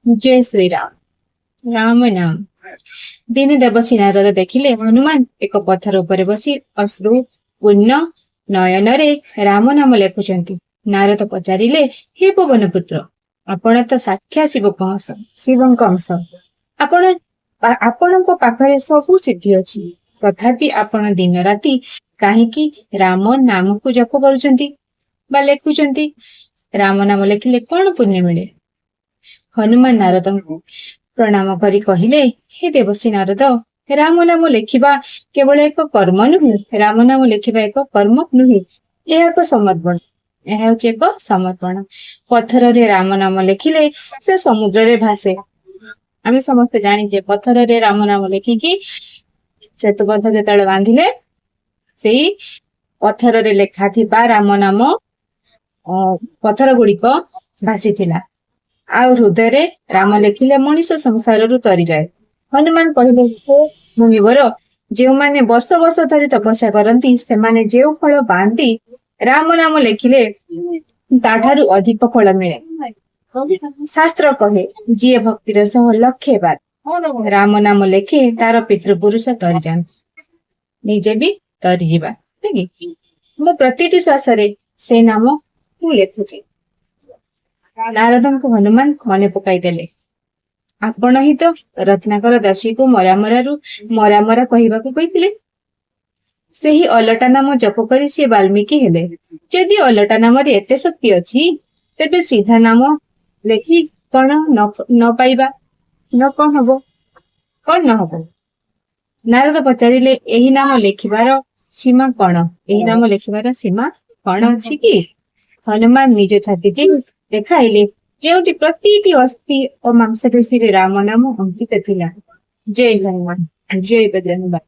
ଜୟ ଶ୍ରୀରାମ। ରାମ ନାମ। ଦିନେ ଦେବର୍ଷି ନାରଦ ଦେଖିଲେ, ହନୁମାନ ଏକ ପଥର ଉପରେ ବସି ଅଶ୍ରୁ ପୂର୍ଣ୍ଣ ନୟନରେ ରାମ ନାମ ଲେଖୁଛନ୍ତି। ନାରଦ ପଚାରିଲେ, ହେ ପବନ ପୁତ୍ର, ଆପଣ ତ ସାକ୍ଷାତ ଶିବଙ୍କ ଅଂଶ, ଶିବଙ୍କ ଅଂଶ। ଆପଣଙ୍କ ପାଖରେ ସବୁ ସିଦ୍ଧି ଅଛି। ତଥାପି ଆପଣ ଦିନ ରାତି କାହିଁକି ରାମ ନାମକୁ ଜପ କରୁଛନ୍ତି ବା ଲେଖୁଛନ୍ତି? ରାମ ନାମ ଲେଖିଲେ କଣ ପୁଣ୍ୟ ମିଳେ? ହନୁମାନ ନାରଦଙ୍କୁ ପ୍ରଣାମ କରି କହିଲେ, ହେ ଦେବର୍ଷି ନାରଦ, ରାମ ନାମ ଲେଖିବା କେବଳ ଏକ କର୍ମ ନୁହେଁ। ରାମ ନାମ ଲେଖିବା ଏକ କର୍ମ ନୁହେଁ, ଏହା ଏକ ସମର୍ପଣ। ଏହା ହେଉଛି ଏକ ସମର୍ପଣ। ପଥରରେ ରାମ ନାମ ଲେଖିଲେ ସେ ସମୁଦ୍ରରେ ଭାସେ। ଆମେ ସମସ୍ତେ ଜାଣିଛେ, ପଥରରେ ରାମ ନାମ ଲେଖିକି ସେତୁବନ୍ଧ ଯେତେବେଳେ ବାନ୍ଧିଲେ, ସେଇ ପଥରରେ ଲେଖା ଥିବା ରାମ ନାମ ପଥର ଗୁଡିକ ଭାସିଥିଲା। ଆଉ ହୃଦୟରେ ରାମ ଲେଖିଲେ ମଣିଷ ସଂସାରରୁ ତରିଯାଏ। ହନୁମାନ କହିଲେ, ହେ ମୁନିବର, ଯେଉଁମାନେ ବର୍ଷ ବର୍ଷ ଧରି ତପସ୍ୟା କରନ୍ତି, ସେମାନେ ଯେଉଁ ଫଳ ପାଆନ୍ତି, ରାମ ନାମ ଲେଖିଲେ ତାଠାରୁ ଅଧିକ ଫଳ ମିଳେ। ଶାସ୍ତ୍ର କହେ, ଯିଏ ଭକ୍ତିର ସହ ଲକ୍ଷେ ବାର ରାମ ନାମ ଲେଖେ, ତାର ପିତୃପୁରୁଷ ତରିଯାନ୍ତି, ନିଜେ ବି ତରିଯିବା, ନୁହେଁ କି? ମୁଁ ପ୍ରତିଟି ଶ୍ୱାସରେ ସେ ନାମ ମୁଁ ଲେଖୁଛି। ନାରଦଙ୍କୁ ହନୁମାନ ମନେ ପକାଇଦେଲେ, ଆପଣ ହିଁ ତ ରତ୍ନାକର ଦାସୀକୁ ମରାମରାରୁ ମରାମରା କହିବାକୁ କହିଥିଲେ। ସେହି ଅଲଟା ନାମ ଜପ କରି ସେ ବାଲ୍ମୀକି ହେଲେ। ଯଦି ଅଲଟା ନାମରେ ଏତେ ଶକ୍ତି ଅଛି, ତେବେ ସିଧା ନାମ ଲେଖି କଣ ନ ପାଇବା ନ କଣ ହବ, କଣ ନ ହବ? ନାରଦ ପଚାରିଲେ, ଏହି ନାମ ଲେଖିବାର ସୀମା କଣ? ଏହି ନାମ ଲେଖିବାର ସୀମା କଣ ଅଛି କି? ହନୁମାନ ନିଜ ଛାତି ଚିରି ଦେଖାଇଲେ, ଯେଉଁଠି ପ୍ରତିଟି ଅସ୍ଥି ଓ ମାଂସପେଶୀରେ ରାମ ନାମ ଅଙ୍କିତ ଥିଲା। ଜୟ ହନୁମାନ, ଜୟ ବଜରଙ୍ଗବଲି।